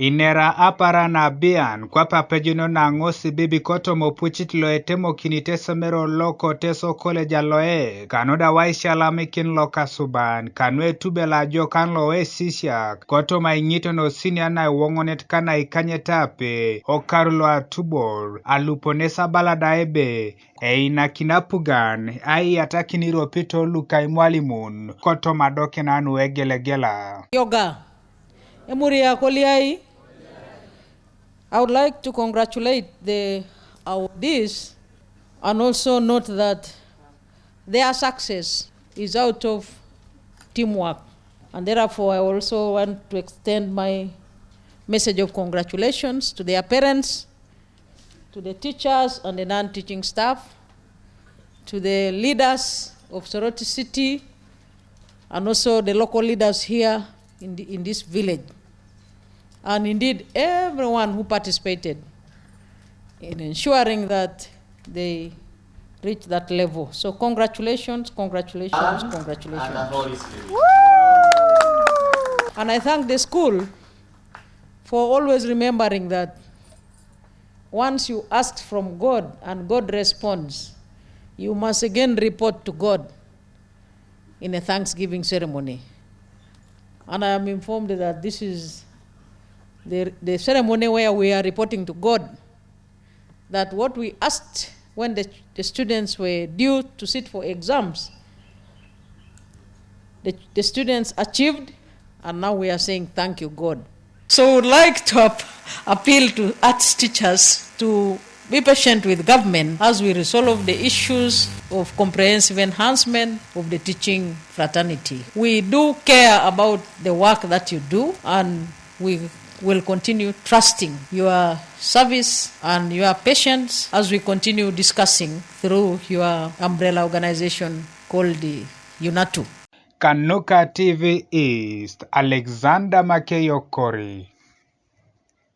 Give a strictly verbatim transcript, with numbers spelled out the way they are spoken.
Inera apara na bian, kwape apejuno na ŋo sibibi kotoma opucit lo etemokinit esomero lo ko Teso College aloe, kanuda waisialamikin lokasuban, kanu etubel ajokan lo esisiak, kotoma iŋiton osinia na iwoŋonet kana ikanyet ape, okaru lo atubor, alupon esabala da ebe, einakin apugan, aiyatakin iropito luka imwalimun, kotoma adokenan nu egelegela. Yoga. Emuria Koliai, I would like to congratulate the awardees and also note that their success is out of teamwork. And therefore, I also want to extend my message of congratulations to their parents, to the teachers and the non-teaching staff, to the leaders of Soroti City, and also the local leaders here in, the, in this village. And indeed, everyone who participated in ensuring that they reach that level. So congratulations, congratulations, congratulations. And I thank the school for always remembering that once you ask from God and God responds, you must again report to God in a thanksgiving ceremony. And I am informed that this is the, the ceremony where we are reporting to God that what we asked when the, the students were due to sit for exams, the, the students achieved, and now we are saying, "Thank you, God." So we would like to ap- appeal to arts teachers to be patient with government as we resolve the issues of comprehensive enhancement of the teaching fraternity. We do care about the work that you do, and we will continue trusting your service and your patience as we continue discussing through your umbrella organization called the UNATU. Kanuka T V East, Alexander Makeyo Kori.